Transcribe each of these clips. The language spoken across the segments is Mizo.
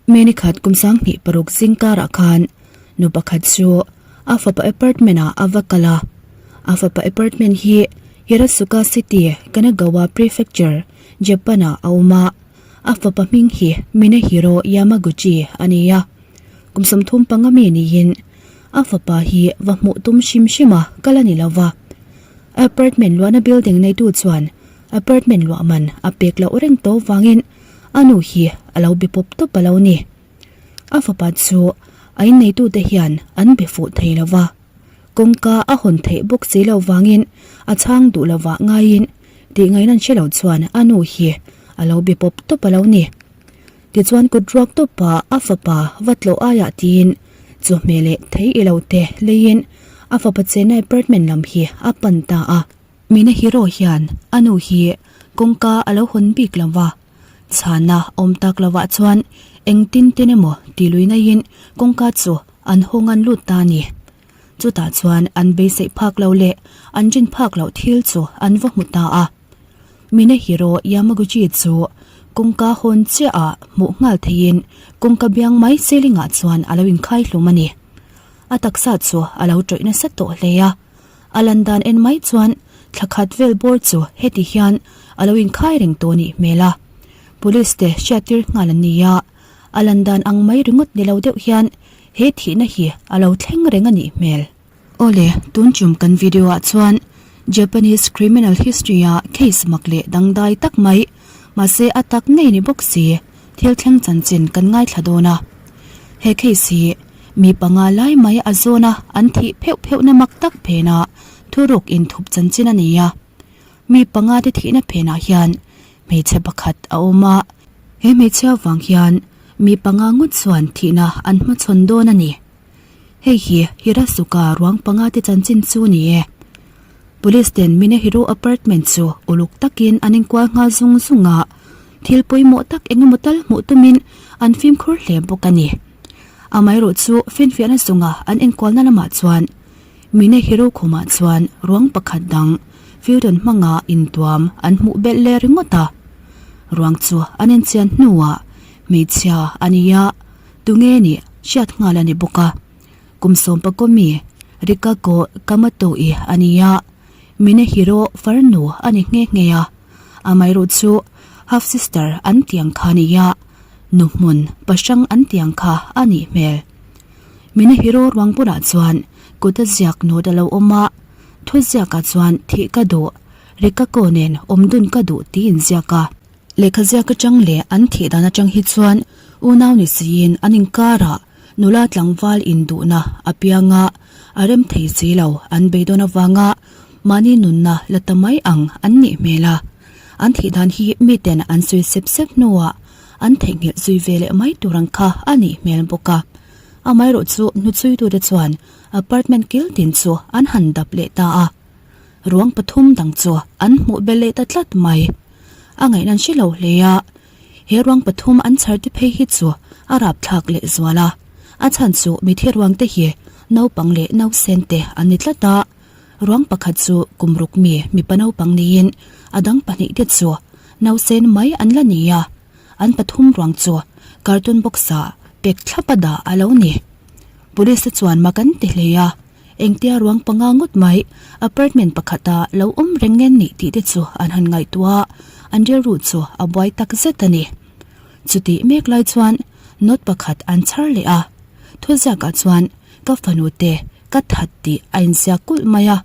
May ni khat kum 2006 zingkarah khan nu pakhat chu a fapa apartment ah a va kal a. A fapa apartment hi Hirasuka City, Kanagawa Prefecture, Japan ah a awm a. A fapa hming hi Minehiro Yamaguchi a ni a. Kum 35 mi niin a fapa hi va hmuh tum hrim hrim a kal a ni lo va. Apartment luahna building neitu chuan apartment luah man a pek loh reng tawh vangin a nu hi a lo be pawp tawp a lo ni. A fapa chu a inneitute hian an be fuh thei lo va, kawngka a hawn theih bawk si loh vangin a chhang duh lovah ngaiin tih ngaihna an hre lo chuan a nu hi a lo be pawp tawp a lo ni. Tichuan kut ruak tawpa a fapa va tlawh aiah tiin chawhmeh leh thei i lo te leiin a fapa chenna apartment lam hi a pan ta a. Mina hero hian a nu hi kawngka a lo hawn bik lo va, chhana awm tak lovah chuan engtin tin emaw ti lui naiin kawngka chu an hawng an lut ta a ni. Chutah chuan an beiseih phak lo leh an rin phak loh thil chu an va hmu ta a. Mina hero Yamaguchi chu kawngka hawn chiah ah hmuh nghal theiin kawngka biang mai ceiling ah chuan a lo inkhai hlum a ni. A taksa chu a lo tawih nasa tawh hle a. A lan dan en mai chuan thla khat vel bawr chu heti hian a lo inkhai reng tawh nih hmel a. Police te hriattir nghal an ni a, a lan dan ang mai ringawt ni lo deuh hian he thihna hi a lo thleng reng a nih hmel. Awle, tun chum kan video ah chuan Japanese criminal history a case mak leh dangdai tak mai, mahse a tak ngei ni bawk si, thil thleng chanchin kan ngaithla dawn a. He case hi Mi panga lai mai a zawn a, an thih pheuh pheuh na mak tak phenah thuruk inthup chanchin a ni a. Mi panga te thihna phenah hian hmeichhe pakhat a awm a. He hmeichhia vang hian mi panga ngawt chuan thihna an hmachhawn dawn a ni. Hei hi Hirasuka ruang panga te chanchin chu a ni e. Police ten Minehiro apartment chu uluk takin an inkual nghal zung zung a, thil pawimawh tak engemaw tal hmuh tumin an fimkhur hle bawk a ni. Amaherawh chu finfiahna zunga an enkualna lamah chuan Minehiro khumah chuan ruang pakhat dang Futon hmanga intuam an hmuh belh leh ringawt a. Ruang chu an enchian hnuah hmeichhia a ni a, tunge nih hriat nghal a ni bawk a. Kum sawmpakaw mi Rikako Kamato-i a ni a, Minehiro farnu a ni nghe nghe a. Amaherawh chu half sister an tiang kha a ni a. Nu hmun pa hrang an tiang kha a nih hmel. Mina hero ruang bulah chuan kut a ziak nawt a lo awm a, thu ziakah chuan thih ka duh, Rikako nen awm dun ka duh tih in ziak a. Lehkha ziak atang leh an thih dan atang hi chuan unau ni siin an inkarah nula tlangval induhna a piang a, a rem thei si lo an beidawn avanga mahni nunna la ta mai ang an nih hmel a. An thih dan hi miten an sawi sep sep hnuah an theihnghilh zui ve leh mai tur ang kha a nih hmel bawk a. Amaherawh chu hnuchhuitute chuan apartment kil tin chu an han dap leh ta a. Ruang pathum dang chu an hmuh belh leh ta tlat mai. A ngaihna an hre lo hle a, he ruang pathum an chhar te phei hi chu a rapthlak leh zual a. A chhan chu mithi ruang te hi naupang leh nausen te an ni tlat a. Ruang pakhat chu kum ruk mi mipa naupang niin a dang pahnih te chu nausen mai an la ni a, an pathum ruang chu cartoon box ah pek thlap a dah a lo ni. Police te chuan mak an ti hle a, engtia ruang panga ngawt mai apartment pakhata lo awm reng nge nih tih te chu an han ngaihtuah a, an rilru chu a buai tak zet a ni. Chutih mek lai chuan note pakhat an chhar leh a, thuziakah chuan ka fanu te Ka that tih a inziak kulh mai a,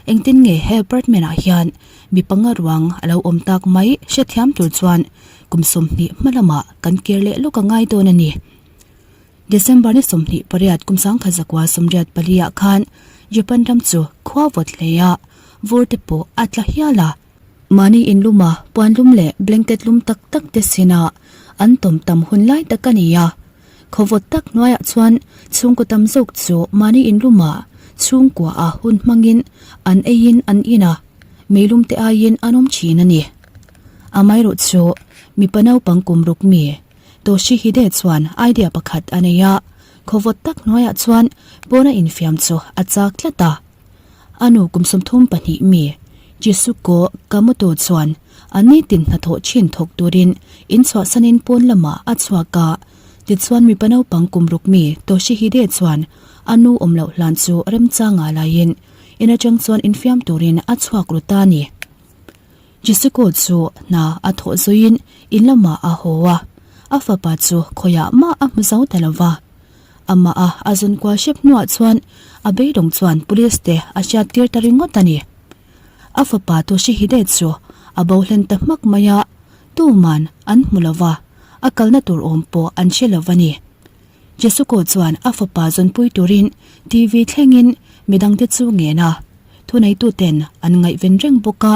engtin nge he apartment ah hian mi panga ruang a lo awm tak mai hrethiam tur chuan kum 20 hma lamah kan kir leh lawk a ngai dawn a ni. December ni 28 kum 1984 ah khan Japan ram chu khua vawt hle a, vur te pawh a tla hial a. Mahni inluma puan lum leh blanket lum tak tak te sinah an tawm tam hun lai tak a ni a. Khawvawt tak hnuaiah chuan chhungkaw tam zawk chu mahni inluma chhungkua a hun hmangin an eiin an in a, meilum te aiin an awm thin a ni. Amaherawh chu mipa naupang kum ruk mi Toshihide chuan idea pakhat a nei a, khawvawt tak hnuaiah chuan pawna infiam chu a chak tlat a. A nu kum 32 mi Jisuko Kamoto chuan a nitin hnathawh chin thawk turin inchhuahsanin pawn lamah a chhuak a. Tichuan mipa naupang kum ruk mi Toshihide chuan a nu awm loh hlan chu remchanga laiin in atang chuan infiam turin a chhuak ru ta a ni. Jisuko chu hna a thawh zuiin in lamah a haw a, a fapa chu khawiah mah a hmu zo ta lo va. Amah a a zun kual hrep hnuah chuan a beidawng chuan police te a hriat tir ta ringawt a ni. A fapa Toshihide chu a bo hlen ta hmak mai a, tuman an hmu lo va, a kalna tur awm pawh an hre lo va ni. Jisuko chuan a fapa zawnpui turin TV thlengin midangte chu ngen a, thuneituten an ngaihven reng bawk a,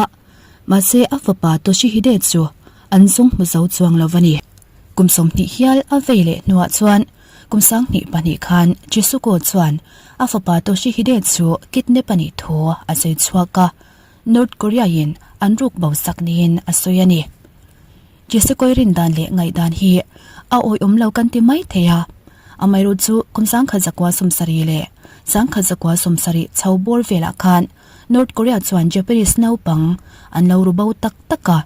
mahse a fapa Toshihide chu an zawng hmu zo chuang lo va ni. Kum 20 hial a vei leh hnuah chuan kum 2002 khan Jisuko chuan a fapa Toshihide chu kidnap a nih thu a sawi chhuak a, North Korea-in an ruk bo sak niin a sawi a ni. Jisuko-i rin dan leh ngaihdan hi a awihawm lo kan ti mai thei a, amaherawh chu kum 1970 leh 1970 chho bawr velah khan North Korea chuan Japanese naupang an lo ru bo tak tak a.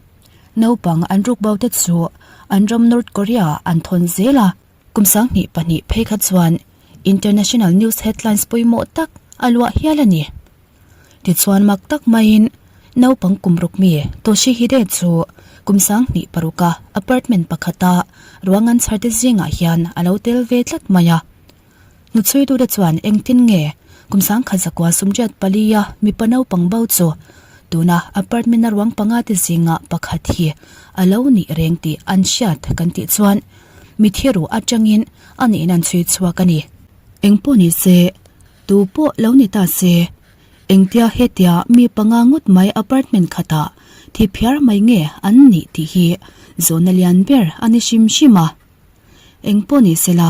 Naupang an ruk bo te chu an ram North Korea an thawn zel a. Kum 2002 phei kha chuan international news headlines pawimawh tak a luah hial a ni. Tichuan mak tak maiin naupang kum ruk mi Toshihide chu kum 2006 a apartment pakhata ruang an chhar te zingah hian a lo tel ve tlat mai a. Hnuchhuitute chuan engtin nge kum 1984 a mipa naupang bo chu tuna apartment a ruang panga te zinga pakhat hi a lo nih reng tih an hriat kan tih chuan mithi ruh atangin a nihna an chhui chhuak a ni. Engpawh ni se, tu pawh lo ni ta se, engtia hetia mi panga ngawt mai apartment khatah thi phiar mai nge an nih tih hi zawhna lian ber a ni hrim hrim a. Engpawh ni sela,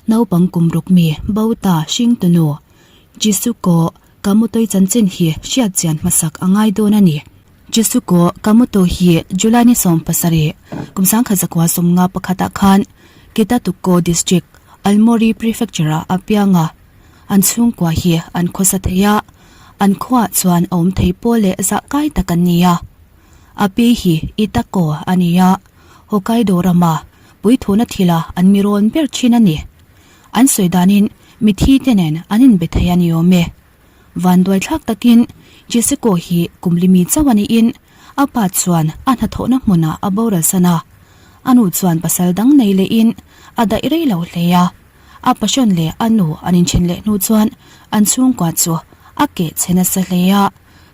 naupang kum ruk mi bo ta hring tunu Jisuko Kamutoi chanchin hi hriat chian hmasak a ngai dawn a ni. Jisuko Kamuto hi July ni 17, kum 1951 ah khan Kitatuko District, Aomori Prefecture ah a piang a. An chhungkua hi an khawsa thei a, an khuaah chuan a awm thei pawl leh zah kai tak an ni a. A pi hi Itako a ni a, Hokkaido rama puithuna thila an mi rawn ber thin a ni. An sawi danin mithi te nen an inbe thei a ni awm e. Vanduai thlak takin Jessico hi kum limi chauh a niin a pa chuan a hnathawhna hmunah a boral san a. A nu chuan pasal dang nei lehin a daih rei lo hle a. A passion leh a nu an inthen leh hnu chuan an chhungkua chu a keh chhe nasa hle a.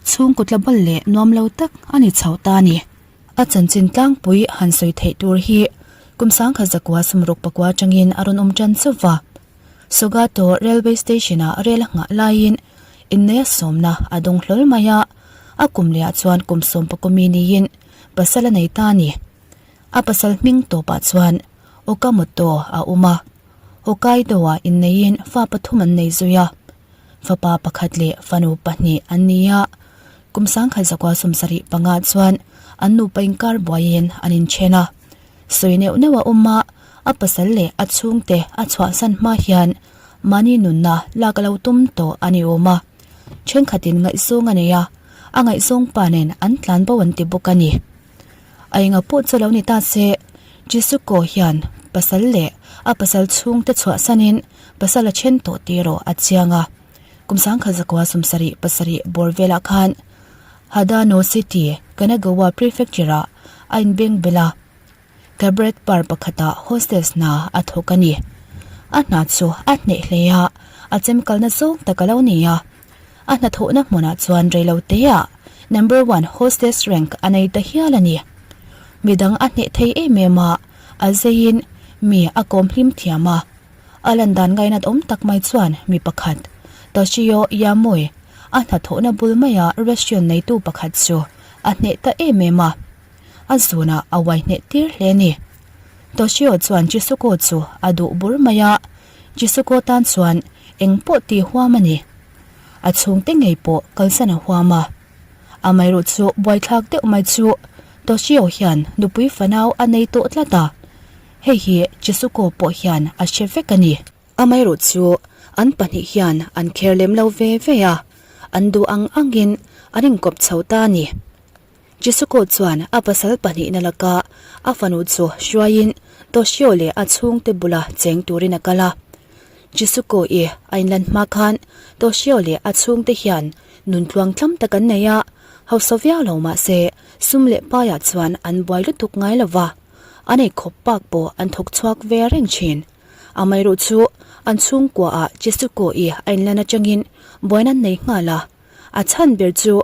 Chhungkaw tlabal leh nuam lo tak a ni chho ta a ni. A chanchin tlangpui han sawi theih tur hi kum 1969 atangin a rawn awm tan chauh va. Sogato Railway Station-ah rel a nghah laiin inneia sawmna a dawng hlawl mai a, a kum lehah chuan kum 11 mi niin pasal a nei ta a ni. A pasal hming tawpah chuan Okamoto a awm a, Hokkaido-ah inneiin fa pathum an nei zui a. Fapa pakhat leh fanu pahnih an ni a, kum 1975 chuan an nupa inkar buaiin an inthen a. Sawi neuh neuh a awm a, a pasal leh a chhungte a chhuahsan hma hian mahni nunna lak a lo tum tawh a ni awm a. Thenkhatin ngaihzawng a nei a, a ngaihzawng pa nen an tlan bo an ti bawk a ni. A enga pawh chu lo ni ta se, Jisuko hian pasal leh a pasal chhungte chhuahsanin pasal a then tawh tih erawh a chiang a. Kum 1977 bawr velah khan Hadano City, Kanagawa Prefecture-ah a inbeng bel a. Cabaret bar pakhatah hostess hna a thawk a ni. A hna chu a hneh hle a, a chemkalna zawng tak a lo ni a. A hnathawhna hmunah chuan reiloteah number one hostess rank a nei ta hial a ni. Midang a hneh thei em em a, a zeiin mi a kawm hlim thiam a. A lan dan ngainat awm tak mai chuan mi pakhat, Toshio Yamui, a hnathawhna bul maia restaurant neitu pakhat chu a hneh ta em em a. A zunah a uai hneh tir hle a ni. Toshio chuan Chisuko chu a duh bur mai a, Chisuko tan chuan eng pawh ti huam a ni. A chhungte ngei pawh kalsan a huam a. Amaherawh chu buaithlak deuh mai chu Toshio hian nupui fanau a nei tawh tlat a, hei hi Chisuko pawh hian a hre vek a ni. Amaherawh chu an pahnih hian an kher lem lo ve ve a, an duh ang angin an inkawp chho ta a ni. Jisuko chuan a pasal pahnihna laka a fanu chu hruaiin Toshio leh a chhungte bula cheng turin a kal a. Jisuko i a inlan hma khan Toshio leh a chhungte hian nun tluang tlam tak an nei a, hausa viau lo mah se sum leh paiah chuan an buai lutuk ngai lo va, an eikhawp pak pawh an thawk chhuak ve reng thin. Amaherawh chu an chhungkuaah Jisuko i a inlan atangin buaina an nei nghal a. A chhan ber chu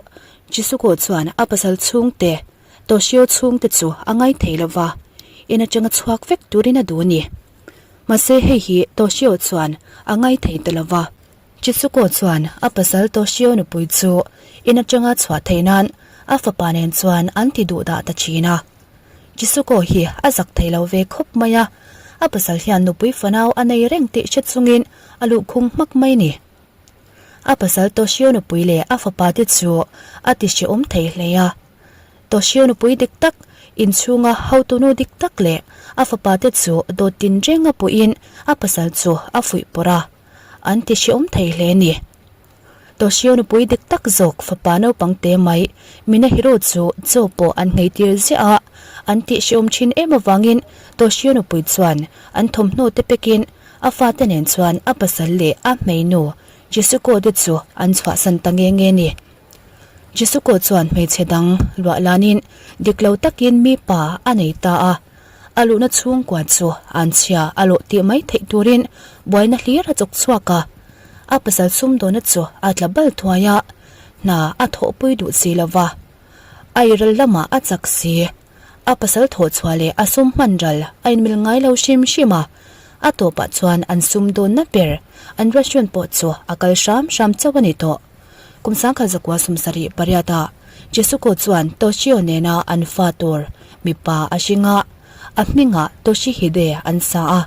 Jisuko chuan a pasal chhungte, Toshio chhungte chu a ngai thei lo va, in atanga chhuak vek turin a duh a ni. Mahse hei hi Toshio chuan a ngai thei ta lo va. Jisuko chuan a pasal Toshio nupui chu in atanga chhuah theih nan a fapa nen chuan an ti duh dah ta thin a. Jisuko hi a zak thei lo ve khawp mai a, a pasal hian nupui fanau a nei reng tih hre chungin a luhkhung hmak mai a ni. A pasal Toshio nupui leh a fapa te chu a ti hrehawm thei hle a. Toshio nupui dik tak, inchhunga hotunu dik tak leh a fapa te chu dawt tinreng a puhin a pasal chu a fuih pawrh a, an ti hrehawm thei hle a ni. Toshio nupui dik tak zawk fapa naupang te mai Minahiro chu chaw pawh an ngheitir ziah a, an tih hrehawm thin em avangin Toshio nupui chuan an thawmhnaw te pekin A fate nen chuan a pasal leh a hmeinu Jisuko te chu an chhuahsan ta nge nge ni. Jisuko chuan hmeichhe dang luah lanin dik lo takin mi pa a nei ta a, a luhna chhungkua chu an chhia a lawh tih mai theih turin buaina hlir a chawk chhuak a. A pasal sumdawna chu a tla bal thuai a, hna a thawhpui duh si lo va, a iral lamah a chak si. A pasal thawh chhuah leh a sum hman ral a inmil ngai lo hrim hrim a, a tawpah chuan an sum dawnna ber an restaurant pawh chu a kal hram hram chauh a ni tawh. Kum sangkhat zakua 70 pariatah Jisuko chuan Toshio nena an fa tur mipa a hring a, a hmingah Toshihide an sa a.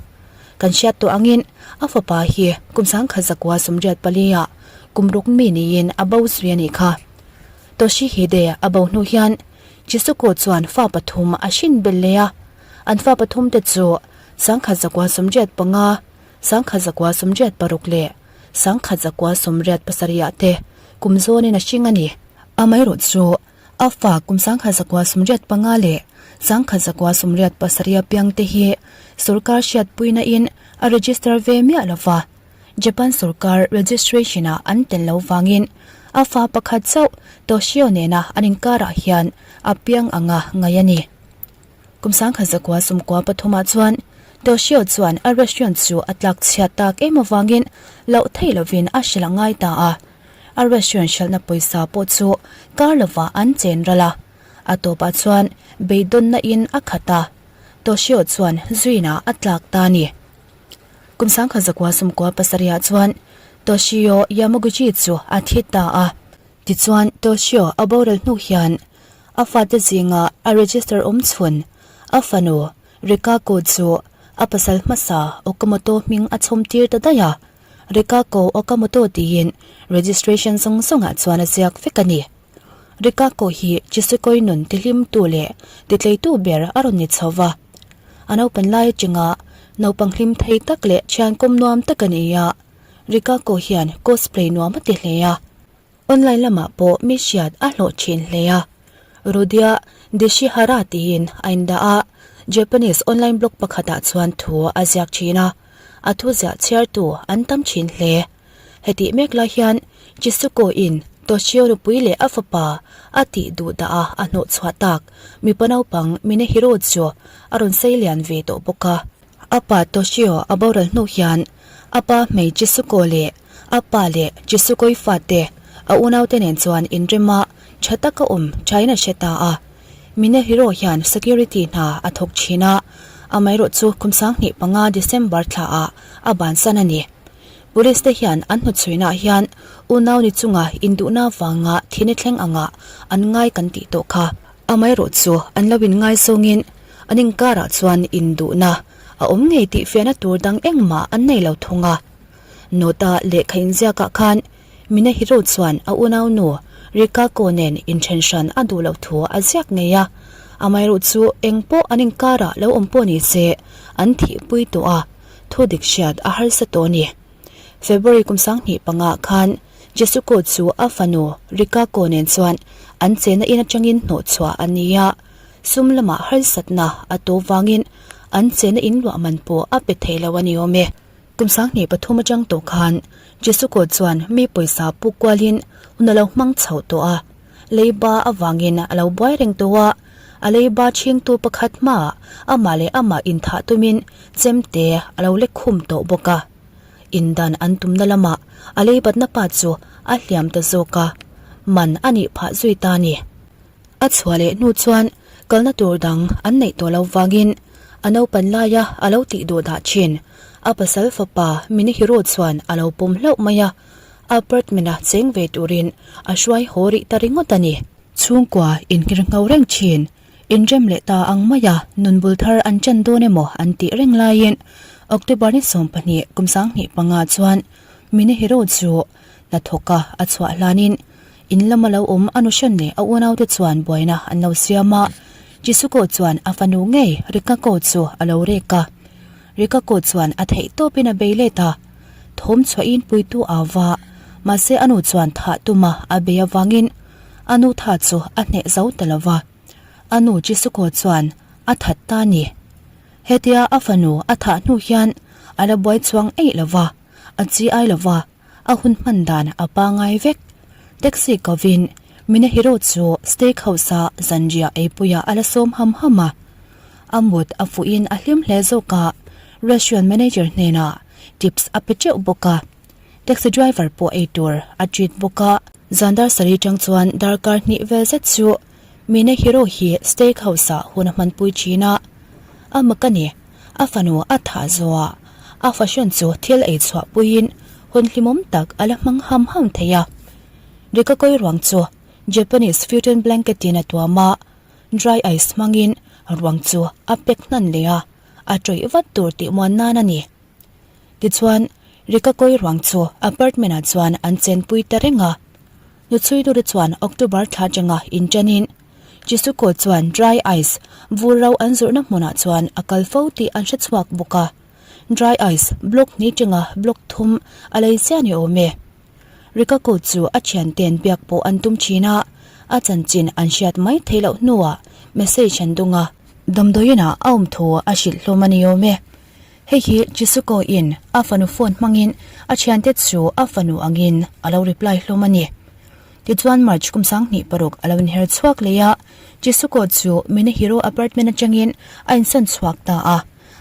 Kan hriat tawh angin a fapa hi kum sangkhat zakua 84 ah kum ruk mi niin a bo zui a nih kha. Toshihide a bo hnu hian Jisuko chuan fa pathum a hrin belh leh a, an fa pathum te chu 1985, 1986 leh 1987 ah te kum zawnin a hring a ni. Amaherawh chu a fa kum 1985 leh 1987 a piang te hi sorkar hriatpuina in a register ve miah lo va. Japan sorkar registration ah an tel lo vangin a fa pakhat chauh Toshio nena an inkarah hian a piang anga ngaih a ni. Kum 1900 sumkua pathumah chuan Toshio chuan a restaurant chu a tlak chhiat tak em avangin loh theih lovin a hrilh a ngai ta a. A restaurant hralhna pawisa pawh chu kar lovah an chen ral a, a tawpah chuan beidawnna in a khat a, Toshio chuan zuinah a tlak ta a ni. Kum 1900 sumkua pasarihah chuan Toshio Yamaguchi chu a thi ta a. Tichuan Toshio a boral hnu hian a fate zinga a register awm chhun a fanu Rikako chu a pasal hmasa Okamoto hming a chhawm tir ta daih a. Rikako Okamoto tiin registration zawng zawngah chuan a ziak vek a ni. Rikako hi Chisukoi nun tihlimtu leh titleitu ber a rawn ni chho va. A naupan lai atanga naupang hlim thei tak leh thiankawm nuam tak a ni a, Rikako hian cosplay nuam a ti hle a. Online lamah pawh mi hriat a hlawh thin hle a. Rudia Deshihara tiin a indah a, Japanese online blog pakhatah chuan thu a ziak thin a, a thu ziah chhiartu an tam thin hle. Hetih mek lai hian Chisuko in Toshio nupui leh a fapa a tih duh dah a a hnawh chhuah tak mipa naupang Minehiro chu a rawn sei lian ve tawh bawk a. A pa Toshio a boral hnu hian a pa hmei Chisuko leh a pa leh Chisukoi fate a unaute nen chuan inrema tha taka awm thain a hre ta a. Minehiro hian security hna a thawk thin a, amaherawh chu kum 2005 December thlaah a bansan a ni. Police te hian an hnuchhuinaah hian unau ni chunga induhna vanga thina thleng angah an ngai kan tih tawh kha. Amaherawh chu an lo inngai zawngin an inkarah chuan induhna a awm ngei tih fiahna tur dang engmah an nei lo thung a. Note-a lehkha inziakah khan Minahiro chuan a unaunu Rikako nen inthen hran a duh loh thu a ziak ngei a. Amaherawh chu eng pawh an inkarah lo awm pawh ni se an thihpui tawh a. Thu dik hriat a harsa tawh a ni. February kum 2005 khan. Jisuko chu a fanu Rikako nen chuan an chena in atangin hnawhchhuah a ni a, sum lamah harsatna a to vangin an chena in luah man pawh a pe thei lo a ni awm e. Kum 23 atang tawh khan Jisuko chuan mi pawisa puk kualin hun a lo hmang chhoh tawh a, leiba avangin a lo buai reng tawh a, a leiba chhingtu pakhat hmaah amah leh amah inthah tumin chemte a lo lek khum tawh bawk a. Indan an tumna lamah a leibatna pa chu a hliam ta zawk a, man a nih phah zui ta a ni. A chhuah leh hnu chuan kalna tur dang an neih tawh lo vangin a naupan laia a lo tih duh dah thin. A pasal fapa Minihiro chuan a lo pawm hlauh mai a, apartment-a cheng ve turin a hruai haw rih ta ringawt a ni. Chhungkua inngir ngho reng thin, inrem leh ta ang maia nun bul thar an chan dawn emaw an tih reng laiin October ni 12 kum 2005 chuan Minihiro chu hnathawka a chhuah hlanin In lama lo awm a nuhran leh a unaute chuan buaina an lo siam a, Jisuko chuan a fanu ngei Rikako chu a lo rek a. Rikako chuan a theih tawpin a bei let a, thawm chhuahin puitu a va, mahse a nu chuan thah tuma a bei avangin a nu tha chu a hneh zo ta lo va. A nu Jisuko chuan a that ta a ni. Hetia a fanu a thah hnu hian a la buai chuang eih lo va, a chi ai lo va. A hun hman dan a pangai vek. Taxi kovin Minahiro chu steak house a zanriah eipuiah a la sawm ham ham a. A mut a fuhin a hlim hle zawk a, restaurant manager hnenah tips a pe teuh bawk a. Taxi driver pawh ei tur a treat bawk a. Zan dar sarih tang chuan darkar hnih vel zet chu Minahiro hi steak house ah hun a hmanpui thin a. A mak a ni. A fanu a thah zawhah a fashion chu thil ei chhuah puiin hun hlimawm tak a la hmang ham ham thei a. Rikakoi ruang chu Japanese futon blanket in a tuam a, dry ice hmangin ruang chu a pack hnan leh a, a tawih vat tur tih muan nan a ni. Tichuan, Rikakoi ruang chu apartment ah chuan an chenpui ta reng a. Nuchhuinute chuan October thla atanga inṭanin Jisuko chuan dry ice vur ro an zawrhna hmunah chuan a kal fo tih an hre chhuak bawk a. Dry ice block hnih atanga block thum a lei chiah ni awm e. Rikako chu a thianten biak pawh an tum thin a, a chanchin an hriat mai theih loh hnuah message an dung a. Damdawiinah a awm thu a hrilh hlawm a ni awm e. Hei hi Jisuko in a fanu phone hmangin a thiante chu a fanu angin a lo reply hlawm a ni. Tichuan March kum 26 a lo inher chhuak leh a, Jisuko chu Minahiro apartment atangin a insawn chhuak ta a.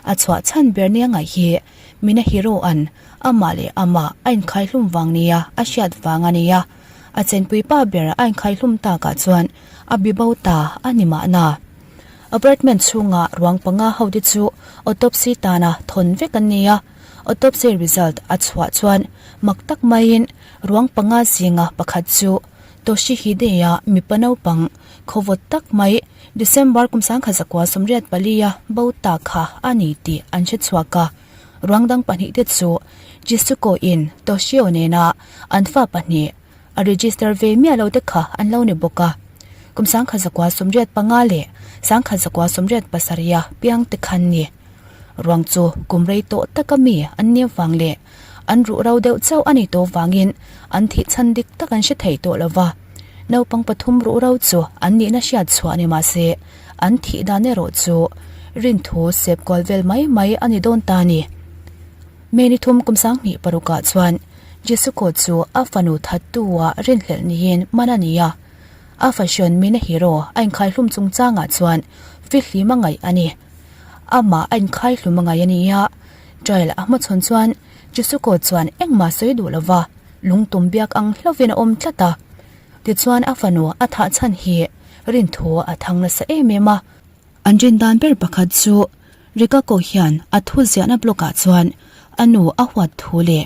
A chhuah chhan ber nia ngaih hi Minahiro an amah leh amah a inkhaihlum vang nia a hriat vang a ni a, a chenpui pa ber a inkhaihlum takah chuan a bibo ta a ni mahna. Apartment chhunga ruang panga hote chu autopsy tana thawn vek an ni a, autopsy result a chhuah chuan mak tak maiin ruang panga zinga pakhat chu Toshihide-a mipa naupang khawvawt tak mai December kum 1984 a bo ta kha a ni tih an hre chhuak a, ruang dang pahnihte chu Jisuko-in Toshio nena an fa pahnih A register ve miah lo te kha an lo ni bawk a. Kum 1985 leh 1977 a piang te khan ni. Ruang chu kum rei tawh taka mi an nia vang leh an ruh ro deuh chauh a ni tawh vangin an thih chhan dik tak an hre thei tawh lo va. Naupang pathum ruh ro chu an nihna hriat chhuah ni mah se an thih dan erawh chu rinthu sep kual vel mai mai a ni dawn ta a ni. May ni thum kum 26 ah chuan Jisuko chu a fanu thattu ah rinhlelh niin man a ni a, a fashion Minahiro a inkhaihlum chungchangah chuan fihlim a ngaih a ni. Amah a inkhaihlum a ngaih a ni a, trial a hmachhawn chuan Jisuko chuan engmah sawi duh lova lungtum biak ang hlauhin a awm tlat a. Tichuan a fanu a thah chhan hi rinthu a thang nasa em em a. An rin dan ber pakhat chu Rikako hian a thu ziahna blog ah chuan a nu a huat thu leh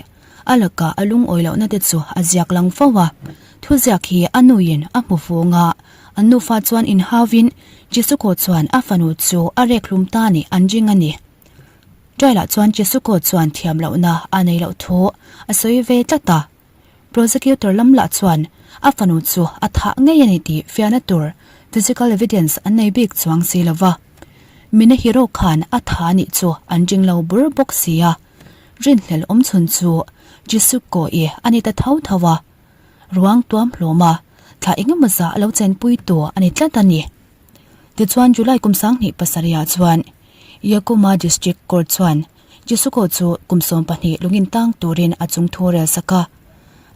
a lakah a lungawi lohna te chu a ziak lang fo a. Thu ziak hi a nuin a hmu vung a, an nufa chuan inhauvin Jisuko chuan a fanu chu a rek hlum ta nih an ring a ni. Trial ah chuan Jisuko chuan thiam lohna a nei loh thu a sawi ve tlat a. Prosecutor lam lah chuan a fanu chu a thah ngei a ni tih fiahna tur physical evidence an nei bik chuang si lo va. Minahiro khan a tha a nih chu an ring lo bur bawk si a. Rinhlel awm chhun chu Jisuko-i a ni ta tho tho a. Ruang tuam hlawm a, thla engemaw zah a lo chenpui tu a ni tlat a ni. Tichuan July kum 27 ah chuan Yakuma District Court chuan Jisuko chu kum 12 lungin tang turin a chung thu rel sak a.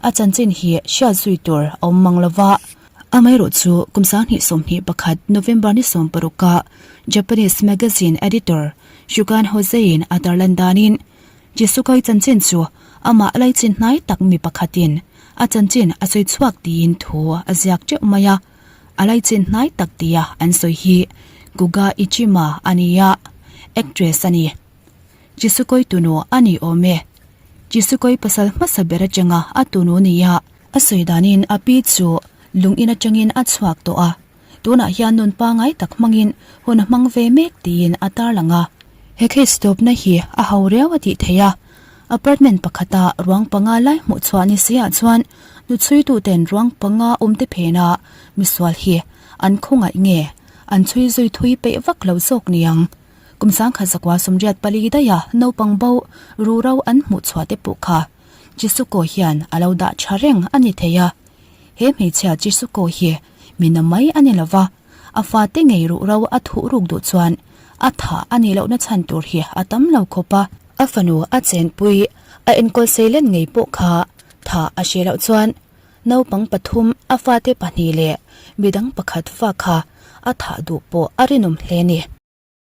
A chanchin hi hriat zui tur a awm mang lova. Amaherawh chu kum 2021 November ni 16 ah Japanese magazine editor Shukan Hosei-in a tarlan danin Jisukai chanchin chu amah laichin hnai tak mi pakhatin a chanchin a sawi chhuak tiin thu a ziak teuh mai a. A laichin hnai tak tia an sawi hi Kuga Ichima a ni a, actress a ni. Jisukoi tunu a ni awm e. Jisukoi pasal hmasa ber atanga a tunu nia a sawi danin a pi chu lung in atangin a chhuak tawh a, tunah hian nun pangai tak hmangin hun a hmang ve mek tiin a tarlang a. He case tawpna hi a ho riau a tih theih a, apartment pakhata ruang panga lai hmuh chhuah ni si ah chuan nu chhuituten ruang panga awmte phena misual hi an khawngaih nge an chhui zui thui peih vak lo zawk niang. Kum sangkhat zakua 84 daiha naupang bo ruhro an hmuh chhuah te pawh kha Jisuko hian a lo dah tha reng a ni thei a. He hmeichhia Jisuko hi mi na mai a ni lo va, a fate ngei ruhro a thuh ruk duh chuan a thah a nih lohna chhan tur hi a tam lo khawp a. A fanu a chenpui a enkawl seilen ngei pawh kha thah a hre loh chuan naupang pathum a fate pahnih leh midang pakhat fa kha a thah duh pawh a rinawm hle a ni.